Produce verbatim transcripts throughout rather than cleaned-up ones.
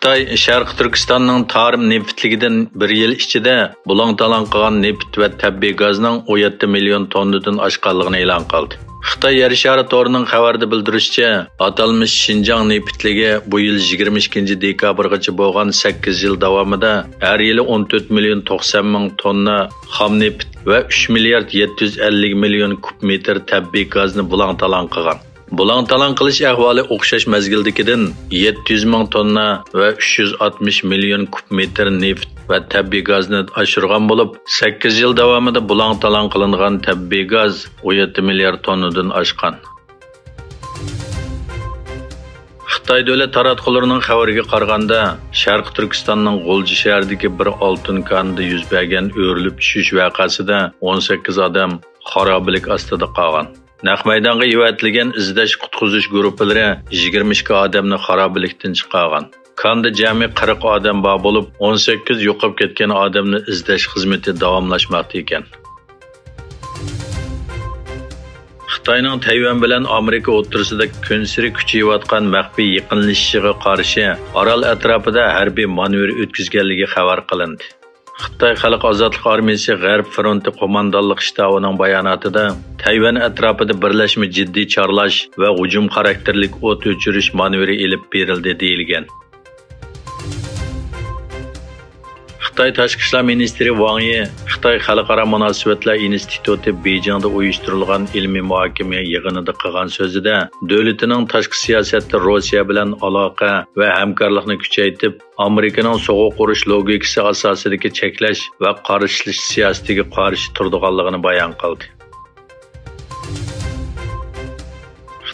خىتاي شەرقىي تۈركىستاننىڭ تارىم نېفىتلىكىدىن بىر يىل ئىچىدە بۇلاڭ-تالاڭ قىلغان نېفىت ۋە تەبىئىي گازنىڭ ئون يەتتە مىليون توننىدىن ئاشقانلىقىنى ئېلان قىلدى. خىتاي يەر شارى تورىنىڭ خەۋەردە بىلدۈرۈشىچە، ئاتالمىش شىنجاڭ نېفىتلىكى بۇ يىل يىگىرمە ئىككىنچى دېكابىرغىچە بولغان سەككىز يىل داۋامىدا ھەر يىلى ئون تۆت مىليون توقسان مىڭ توننا خام نېفىت ۋە ئۈچ مىليارد يەتتە يۈز ئەللىك مىليون كۇب مېتىر تەبىئىي گازنى بۇلاڭ-تالاڭ قىلغان. بۇلاڭ-تالاڭ قىلىش ئەھۋالى ئوخشاش مەزگىلدىكىدىن يەتتە يۈز مىڭ توننا ۋە ئۈچ يۈز ئاتمىش مىليون كۇب مېتىر نېفىت ۋە تەبىئىي گازنى ئاشۇرغان بولۇپ، سەككىز يىل داۋامىدا بۇلاڭ-تالاڭ قىلىنغان تەبىئىي گاز ئون يەتتە مىليارد توننىدىن ئاشقان. خىتاي دۆلەت تاراتقۇلىرىنىڭ خەۋىرىگە قارىغاندا، شەرقىي تۈركىستاننىڭ غۇلجا شەھىرىدىكى بىر ئالتۇن كانىدا يۈز بەرگەن ئۆرۈلۈپ چۈشۈش ۋەقەسىدە ئون سەككىز ئادەم خارابىلىك ئاستىدا قالغان. نەق مەيدانغا ئېۋەتىلگەن ئىزدەش قۇتقۇزۇش گۇرۇپپىلىرى يىگىرمە ئىككى ئادەمنى خارابىلىكتىن چىقارغان. كاندا جەمئىي قىرىق ئادەم بار بولۇپ، ئون سەككىز يوقاپ كەتكەن ئادەمنى ئىزدەش خىزمىتى داۋاملاشماقتا ئىكەن. خىتاينىڭ تەيۋەن بىلەن ئامېرىكا ئوتتۇرىسىدا كۈنسېرى كۈچىيىۋاتقان مەخپىي يېقىنلىشىشىغا قارشى ئارال ئەتراپىدا ھەربىي مانېۋىر ئۆتكۈزگەنلىكى خەۋەر قىلىندى. خىتاي خەلق ئازادلىق ئارمىيىسى غەرب فرونتى قوماندانلىق شتابىنىڭ باياناتىدا، تەيۋەن ئەتراپىدا بىرلەشمە جىددىي چارلاش ۋە ھۇجۇم خاراكتېرلىك ئوت ئۆچۈرۈش مانېۋىرى ئېلىپ بېرىلدى دېيىلگەن. خىتاي تاشقى ئىشلار مىنىستىرى ۋاڭ يى خىتاي خەلقئارا مۇناسىۋەتلەر ئىنستىتۇتى بېيجىڭدا ئۇيۇشتۇرۇلغان ئىلمىي مۇھاكىمە يىغىنىدا قىلغان سۆزىدە، دۆلىتىنىڭ تاشقى سىياسەتتە روسىيە بىلەن ئالاقە ۋە ھەمكارلىقنى كۈچەيتىپ، ئامېرىكىنىڭ سوغۇق ئۇرۇش لوگىكىسى ئاساسىدىكى چەكلەش ۋە قارشىلىش سىياسىتىگە قارشى تۇرىدىغانلىقىنى بايان قىلدى.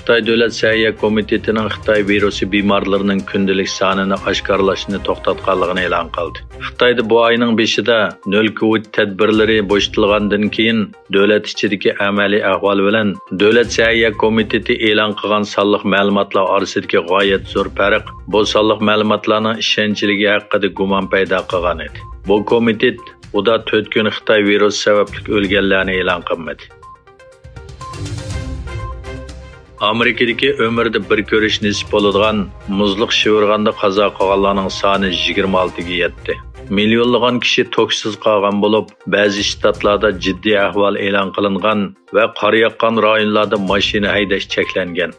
خىتاي دۆلەت سەھىيە كومىتېتىنىڭ خىتاي ۋىرۇسى بىمارلىرىنىڭ كۈندىلىك سانىنى ئاشكارىلاشنى توختاتقانلىقىنى ئېلان قىلدى. خىتايدا بۇ ئاينىڭ بېشىدا نۆل كوۋىد تەدبىرلىرى بوشىتىلغاندىن كېيىن، دۆلەت ئىچىدىكى ئەمەلىي ئەھۋال بىلەن دۆلەت سەھىيە كومىتېتى ئېلان قىلغان سانلىق مەلۇماتلار ئارىسىدىكى غايەت زور پەرق بۇ سانلىق مەلۇماتلارنىڭ ئىشەنچلىكى ھەققىدە گۇمان پەيدا قىلغان ئىدى. بۇ كومىتېت ئۇدا تۆت كۈن خىتاي ۋىرۇسى سەۋەبلىك ئۆلگەنلەرنى ئېلان قىلمىدى. ئامېرىكىدىكى ئۆمرىدە بىر كۆرۈش نېسىپ بولىدىغان مۇزلۇق شىۋىرغاندا قازا قىلغانلارنىڭ سانى يىگىرمە ئالتىگە يەتتى. مىليونلىغان كىشى توكسىز قالغان بولۇپ، بەزى شتاتلاردا جىددىي ئەھۋال ئېلان قىلىنغان ۋە قار ياغقان رايونلاردا ماشىنا ھەيدەش چەكلەنگەن.